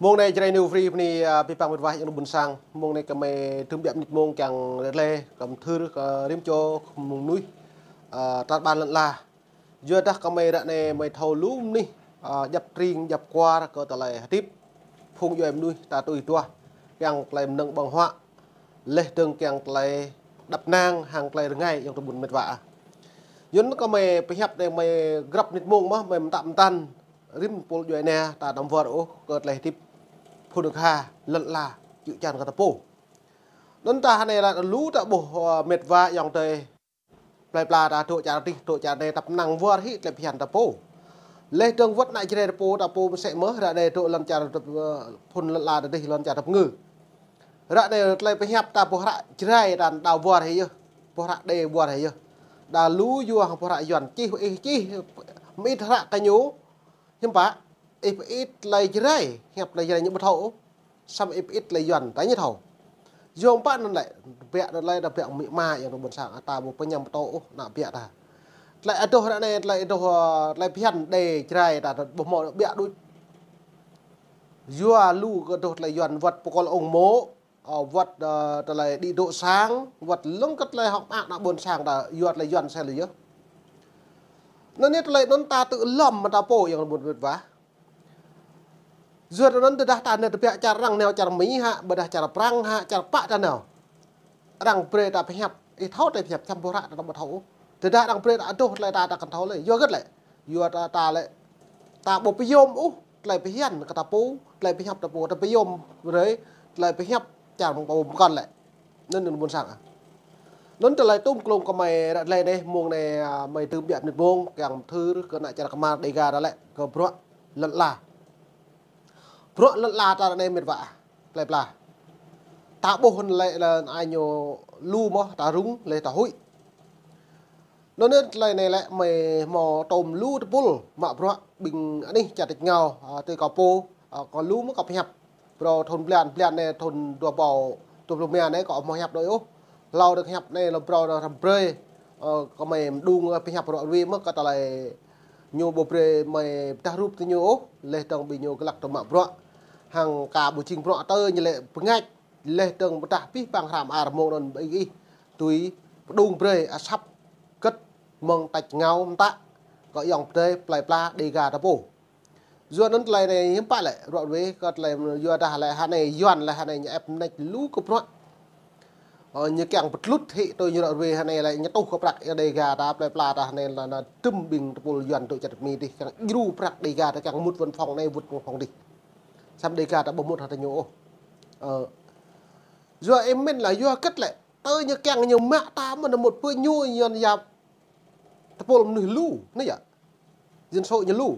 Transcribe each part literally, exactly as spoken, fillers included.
Mông anai Jrai New Free bơni, a, abih bang mĕt wa ayŏng adơi ƀôn sang. Mông anai gơmơi tơm biă mơnit mông kiăng rơlê, gơmơi thâo kơ rĭm čô mơnuih, a, tơlơi ƀăn lŏn ala. Yua dah gơmơi ră anai gơmơi thâo lu mơnuih, a, djăp tring, djăp kwar kơ tơlơi hơdip phung djuai mơnuih ta tui tuah, kiăng tơlơi mơnơ̆ng ƀơ̆ng huă, laih dơ̆ng kiăng tơlơi đăp năng hăng tơlơi rơngai ayŏng adơi ƀôn mĕt wa. Yua anŭn gơmơi pơhiăp anai gơmơi grăp mơnit mông mơ̆n, gơmơi mơtă mơtăn rĭm pul djuai ania ta anăm wơr ôh kơ tơlơi hơdip phung dơ̆ng ha lŏn ala čư̆ čan kơ ta pô. Anŭn ta hơnai ră lu ta ƀuh, a, mĕt wa ayŏng adơi plơi pla ta dŏ čar adih, dŏ čar anai ta pơnăng wơr hĭ tơlơi phiăn ta pô. Laih dơ̆ng wơ̆t ană Jrai ta pô, ta pô mơsĕ mơ̆n, ră anai dŏ lŏn čar, ơ, phun lŏn ala ta adih lŏn čar ta pơngư. Ră anai tơlơi pơhiăp ta ƀuh hră Jrai ta đa wơr hĭ yơh, ƀuh hră Đê wơr hĭ yơh. Đa lu yua ƀuh hră Yuan čih, ih čih, mơit hră kơ ñu, hiư̆m pă, ih pơit tơlơi Jrai, hiăp tơlơi Jrai ñu ƀu thâo ôh. Samơ̆ ih pơit tơlơi Yuan ta ñu thâo. Yua anŭn pă anŭn lĕ, biă anŭn lĕ, ta biă mĭ ma ayŏng adơi ƀôn sang, ta ƀu pơñăm pơtô ôh ană biă ta. Tơlơi adoh ră anai, tơlơi adoh, ơ, tơlơi phiăn Đê Jrai ta ƀu hmâo biă đôč. Yua lu kơ adoh tơlơi Yuan wơ̆t pơkŏl ung mô̆, ơ, wơ̆t, ơ, tơlơi đĭ dŏ sang, wơ̆t lŏng kơ tơlơi hŏk mơak ană ƀôn sang ta, yua tơlơi Yuan sel yơh. Anŭn anai tơlơi anŭn ta tŭ lŏm mơ̆n ta pô ayŏng adơi ƀôn mĕt wa. Yua anŭn tơdah ta nao tơbiă čar arăng nao čar Mi hă, ƀôdah čar Prăng hă, čar pă ta nao. Arăng brơi ta pơhiăp, ih thâo tơlơi pơhiăp, čăm ƀuh hră ta ƀu thâo ôh. Tơdah arăng brơi ta adoh tơlơi ta ta kăn thâo lơi. Yua hơget lĕ? Yua ta, ta lĕ, ta ƀu pơyom ôh tơlơi phiăn kơ ta pô, tơlơi pơhiăp ta pô, ta pơyom brơi tơlơi pơhiăp čar mơ̆ng pô mơkŏn lĕ. Anŭn anŭn ƀôn sang ah. Anŭn tơlơi tŭm klông gơmơi ră anai, mông anai, a, gơmơi tơm biă mơnit mông, kiăng thâo kơ ană čar kơmar Đêga ta lĕ, kơ bruă lŏn ala. Bruă lŏn ala ta anai mĕt wa, plơi pla. Ta ƀuh lĕ lŏn ai ñu lu mơ̆n, ta rŭng, laih ta huĭ. Anŭn anai tơlơi anai lĕ gơmơi hmâo tơm lu tơpul mă bruă ƀing anih čar tač rơngiao, a, tui kâo pô, a, kâo lu mơ̆n kâo pơhiăp. Phrâo thun blan, blan anai thun dua rơbâo dua pluh rơma anai kâo ƀu hmâo hiăp đôč ôh. Hlâo dơ̆ng hiăp anai lŏm phrâo dơ̆ng hrăm brơi, ơ, gơmơi mơđung, ơ, pơhiăp ră ruai mơ̆n kơ tơlơi ñu ƀu brơi gơmơi pơdah rup tơ ñu ôh, laih dơ̆ng ƀing ñu glăk tơ mă bruă. Hăng kơ ƀu jing bruă tơ ñu lĕ pơngač, laih dơ̆ng pơdah abih bang hră mơar mông anŭn ƀing ih tui pơđung brơi asăp hơget mơ̆ng tač rơngiao mơta kơ ayŏng adơi plơi pla Đêga ta pô. Yua anŭn tơlơi anai hiư̆m pă lĕ, ră ruai kơ tơlơi yua dah lĕ hơnai Yuan lĕ hơnai ñu ĕp mơneč lu kơ bruă. Ơ, ñu kiăng pơtlŭt hĭ tui ñu ră ruai hơnai lĕ ñu tuh kơ prăk Đêga ta plơi pla ta hơnai lĕ, lĕ tơm ƀing tơpul Yuan dŏ čar Mi adih kiăng djru prăk Đêga ta kiăng mŭt văn phòng anai, mŭt văn phòng adih. Samơ̆ Đêga ta ƀu mŭt hăng ta ñu ôh. Ơ, yua ih mĭn lĕ yua hơget lĕ, tơ ñu kiăng ñu mă ta mơ̆n mŭt pơ ñu Yuan yap tơpul mơnuih lu, anai yơh. Dân số ñu lu.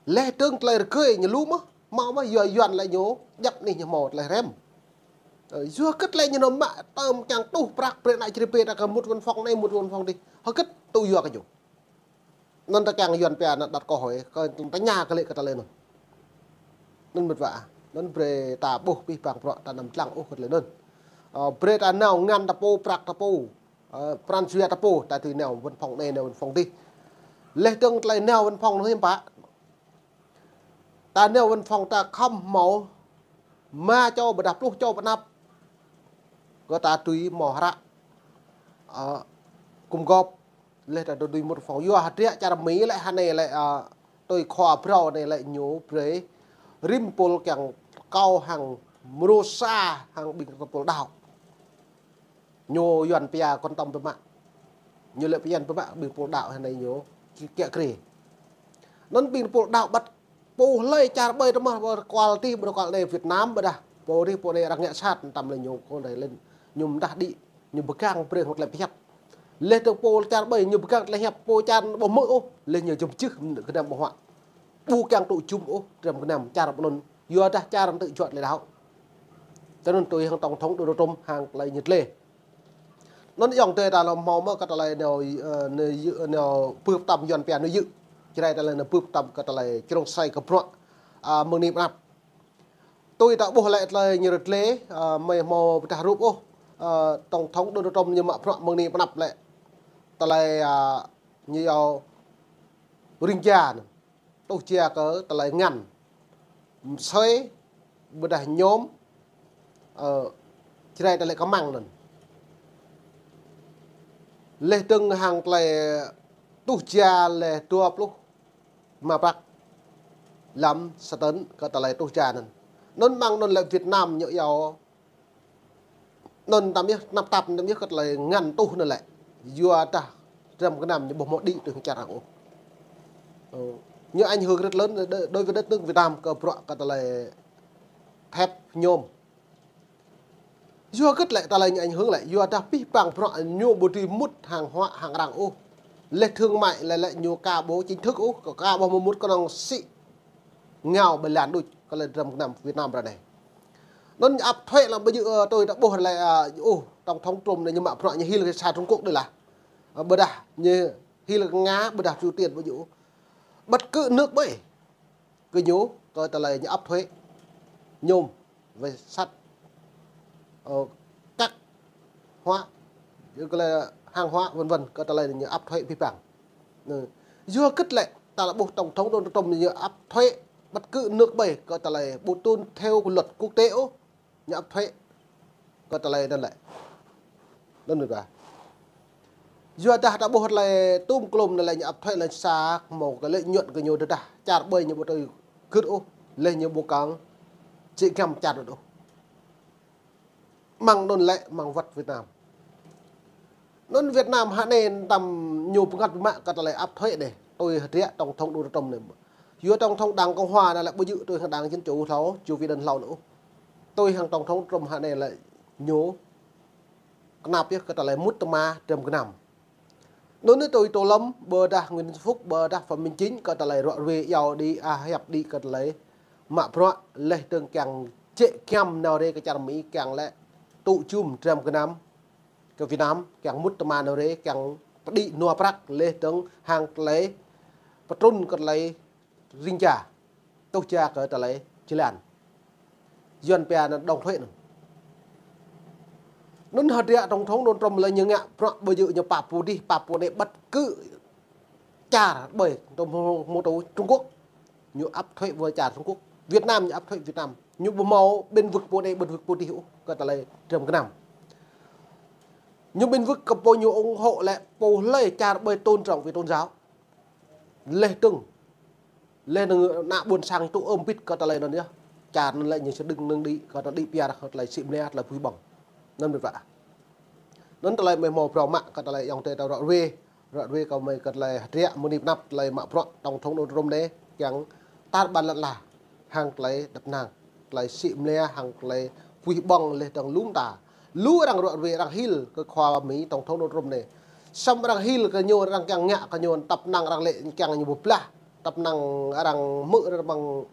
Laih dơ̆ng tơlơi rơgơi ñu lu mơ̆n, hmâo mơ̆n yua Yuan lĕ ñu djăp anih ñu hmâo tơlơi rem. Ơ, yua hơget lĕ ñu nao mă tơm kiăng tuh prăk brơi ană čar ƀing ta kơ mŭt văn phòng anai, mŭt văn phòng adih. Hơget tŭ yua kơ ñu. Anŭn ta kiăng Yuan pia anŭn đặt câu hỏi, kơ ta tơña kơ lĕ kơ tơlơi anŭn. Anŭn mĕt wa, anŭn brơi ta ƀuh abih bang bruă ta anăm lăng ôh kơ tơlơi anŭn. Ơ, brơi ta nao ngăn ta pô, prăk ta pô. Ơ, pran jua ta pô, ta tui nao văn phòng anai, nao văn phòng adih. Laih dơ̆ng tơlơi nao văn phòng anŭn hiư̆m pă. Ta nao văn phòng ta khŏm hmâo rơma čô ƀôdah pluh čô pơanăp. Kơ ta tui hmâo hră, ơ, gum gôp. Laih ta tui mŭt văn phòng. Yua hơdră čar Mi lĕ hơnai lĕ, ơ, tui khua phrâo anai lĕ ñu brơi rĭm pul kiăng kâo hăng mrô sa hăng ƀing tơpul đaŏ. Ñu Yuan pia quan tâm biă mă. Ñu lĕ phiăn biă mă ƀing tơpul đaŏ hơnai ñu kiă, kiă kriê. Anŭn ƀing tơpul đaŏ ƀăt pô hlơi čar ƀơi tơmah, rơkual adih, rơkual anai Việt Nam ƀôdah. Pô adih, pô anai arăng ngă sat, tơm lĕ ñu kơ anai lĕ ñu mơdah đĭ, ñu pơgang brơi hăng tơlơi pơhiăp. Laih dơ̆ng pô čar ƀơi ñu pơgang tơlơi hiăp, pô čar ƀu hmư̆ ôh, laih ñu jum jưh gơnam ƀơ̆ng huă. Ƀu kiăng tŭ jum ôh, gơnam čar ƀơi anŭn. Yua dah čar tŭ juăt tơlơi đaŏ. Tui anŭn tui hăng tổng thống Donald Trump hăng tơlơi ñu tơlơi. Anŭn ayŏng adơi ta lŏm hmâo mơ̆n kơ tơlơi nao, ơ, nao yư̆, nao bưp tơm Yuan pia nao yư̆. Jrai tơlơi nao bưp tơm kơ tơlơi črông sai kơ bruă, ơ, mơ̆ng anai pơ anăp. Tui ta ƀuh lĕ tơlơi ñu rơtlê, ơ, gơmơi hmâo pơdah rup ôh, ơ, tổng thống Donald Trump ñu mă bruă mơ̆ng anai pơ anăp lĕ. Tơlơi, ơ, ñu yua ring jia anŭn. Tuh jia kơ tơlơi ngăn. Mơsơi, ƀôdah ñôm, ơ, Jrai tơlơi kơmăng anŭn. Leh dơ̆ng hăng tơlơi tuh ja leh dua pluh rơma prăk lăm satan kơ tơlơi tuh ja anŭn. Anŭn mơ̆ng anŭn lĕ Việt Nam ñu iâu anŭn tăm yơh, tơnap tap tăm yơh kơ tơlơi ngăn tuh anŭn lĕ. Yua dah dram gơnam ñu ƀu hmâo đĭ tui hăng čar arăng ôh. Ơ, ñu ảnh hưởng rất lớn đối, đối với đất nước Việt Nam kơ bruă kơ tơlơi thép ñôm. Yua hơget lĕ tơlơi ñu ảnh hưởng lĕ, yua dah pih pang bruă ñu ƀu dưi mŭt hàng hóa hăng arăng ôh. Leh thương mại lĕ lĕ ñu ka ƀu chính thức ôh, ka ƀu hmâo mŭt kơnơ̆ng sĭ ngao ƀơi lan đôč, kơ lĕ dram gơnam Việt Nam ră anai. Anŭn ñu áp thuế lăm ƀu djơ̆, ơ, tui ta ƀuh lĕ, ơ, ôh, tổng thống Trump anai ñu mă bruă ñu hil kơ sa Trung Quốc đôč lah. Ơ, ƀôdah ñu hil kơ Nga, ƀôdah Triều Tiên ƀu djơ̆. Bất cứ nước ƀơi kơ ñu, kơ tơlơi ñu áp thuế ñôm, về sắt, ờ, các hóa, kơ lĕ hàng hóa vân vân, kơ tơlơi ñu áp thuế pih pang. Anŭn. Yua hơget lĕ, ta lĕ ƀuh tổng thống Donald Trump ñu áp thuế bất cứ nước ƀơi, kơ tơlơi ƀu tuân theo luật quốc tế ôh. Ñu áp thuế kơ tơlơi anŭn lĕ. Anŭn mơ̆n ƀă. Yua dah ta ƀuh tơlơi tum klum anŭn lĕ ñu áp thuế lĕ sa hmâo kơ lợi nhuận kơ ñu tơdah čar ƀơi ñu ƀu tui gưt ôh, leh ñu ƀu kăng čĭ kiăm čar đôč ôh. Mơ̆ng anŭn lĕ mơ̆ng wơ̆t Việt Nam. Anŭn Việt Nam hă anai tăm ñu pơngăt mă kơ tơlơi áp thuế anai. Tui hơdră tổng thống Donald Trump anai. Yua tổng thống đảng Cộng hòa anŭn lĕ ƀu djơ̆ tui hăng đảng Dân chủ hlâo, Joe Biden hlâo anŭn ôh. Tui hăng tổng thống Trump hă anai lĕ ñu kơnap yơh kơ tơlơi mŭt tơma dram gơnam. Anŭn anai tui Tô Lâm, ƀôdah Nguyễn Xuân Phúc, ƀôdah Phạm Minh Chính, kơ tơlơi ruă ruê iâu đĭ, a, hiăp đĭ kơ tơlơi mă bruă leh dơ̆ng kiăng čĭ kiăm nao rê kơ čar Mi kiăng lĕ tŭ jum dram gơnam kơ Việt Nam, kiăng mŭt tơma nao rê, kiăng pơđĭ nua prăk leh dơ̆ng hăng tơlơi pơtrŭn kơ tơlơi ring ja, tuh ja kơ tơlơi jơlan. Yuan pia anŭn đóng thuế anŭn. Anŭn hơdră tổng thống Donald Trump lĕ ñu ngă bruă ƀu djơ̆ ñu pap pô dih, pap pô anai bất cứ čar ƀơi, tơ mô-, mô tô Trung Quốc. Ñu áp thuế với čar Trung Quốc. Việt Nam ñu áp thuế Việt Nam. Ñu ƀu hmâo bênh vực pô anai, bênh vực pô dih ôh, kơ tơlơi dram gơnam. Ñu bênh vực kơ pô ñu ủng hộ lĕ pô hlơi čar ƀơi tôn trọng về tôn giáo. Leh dơ̆ng. Leh dơ̆ng ană ƀôn sang tŭ ơm bĭt kơ tơlơi anŭn yơh. Čar anŭn lĕ ñu sĭt đĭ nơ̆ng đĭ, kơ tơlơi đĭ piar, kơ tơlơi sĭ mlĕ, tơlơi pui ƀơ̆ng. Anŭn ƀĕ ƀă. Anŭn tơlơi mơi hmâo phrâo mă kơ tơlơi ayŏng adơi ta ruă ruê. Ruă ruê kơ mơi kơ tơlơi hơdră mơni pơnăp tơlơi mă bruă tổng thống Donald Trump anai kiăng tar ƀan lăn ala hăng tơlơi dăp năng, tơlơi sĭ mlĕ hăng tơlơi pui ƀơ̆ng leh dơ̆ng lŏm ta. Lu arăng ruă ruê arăng hil kơ khua Mi tổng thống Donald Trump anai. Samơ̆ arăng hil kơ ñu, arăng kiăng ngă kơ ñu, tăp năng arăng lĕ kiăng ñu ƀu blah. Tăp năng arăng hmư̆ arăng mơ̆ng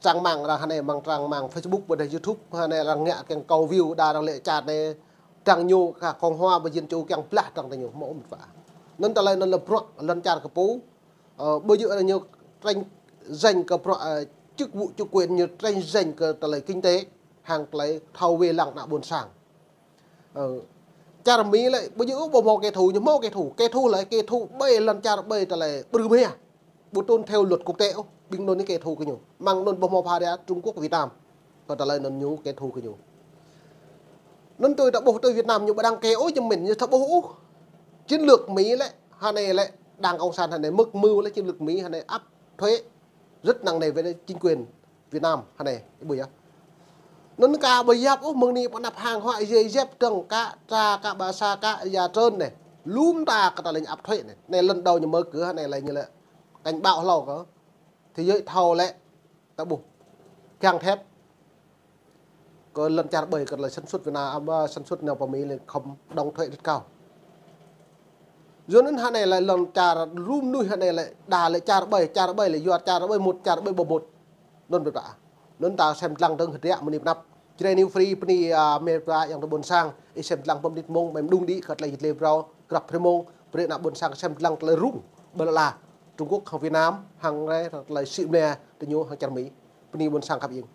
trang mạng arăng hă anai, mơ̆ng trang mạng Facebook ƀôdah YouTube hă anai arăng ngă kiăng câu view đa arăng lĕ čar anai dăng ñu kơ Cộng hòa ƀôdah Dân chủ kiăng blah dăng ta ñu hmâo ôh mơ̆n ƀă. Anŭn tơlơi anŭn lĕ bruă lŏn čar kơ pô, ơ, ƀu djơ̆ arăng ñu tranh giành kơ bruă, ơ, chức vụ chức quyền, ñu tranh giành kơ tơlơi kinh tế hăng tơlơi thâo wai lăng ană ƀôn sang. Ơ, čar Mi lĕ ƀu djơ̆ ôh ƀu hmâo kẻ thù, ñu hmâo kẻ thù. Kẻ thù lĕ kẻ thù ƀơi lŏn čar ƀơi tơlơi Burma. Ƀu tuân theo luật quốc tế ôh, ƀing anŭn anai kẻ thù kơ ñu. Mơ̆ng anŭn ƀu hmâo pha ria Trung Quốc Việt Nam. Kơ tơlơi anŭn ñu kẻ thù kơ ñu. Anŭn tui ta ƀuh tui Việt Nam ñu ƀu đăng ký ôh jơmin, ñu ta ƀuh ôh. Chiến lược Mi lĕ, hă anai lĕ, Đảng Cộng sản hă anai, mơ̆k mơ̆ lĕ chiến lược Mi hă anai áp thuế rất nặng nề với chính quyền Việt Nam hă anai, ƀu yơh. Anŭn ka ƀu yap ôh mơ̆ng anai pơnăp hàng hóa giày dép dơ̆ng, ka tra, ka ba sa, ka ya trơn anai. Lŏm ta kơ tơlơi ñu áp thuế anai. Anai lần đầu ñu mở cửa hă anai lĕ ñu lĕ cảnh báo hlâo kơ thế giới thâo lĕ ta ƀuh găng thép kơ lŏn čar ƀơi kơ tơlơi sản xuất Việt Nam, à, sản xuất nao pơ Mi lĕ khŏm đóng thuế rất cao. Yua anŭn hă anai lĕ lŏn čar lŏm nuih hă anai lĕ đa lĕ čar ƀơi, čar ƀơi lĕ yua čar ƀơi mŭt, čar ƀơi ƀu mŭt. Anŭn ƀĕ ƀă. Anŭn ta sem lăng dơ̆ng hơdră mơni pơnăp. Jrai New Free bơni, à, mơi ƀă ayŏng adơi ƀôn sang, ih sem lăng pơm đĭt mông, mơi mơđung đĭ kơ tơlơi jơt lĕ phrâo, grăp hrơi mông, brơi ană ƀôn sang sem lăng tơlơi rŭng ƀơi lŏn ala Trung Quốc hăng Việt Nam, hăng rai tơlơi sĭ mlĕ tơ ñu hăng čar Mi. Bơni ƀôn sang khăp ing.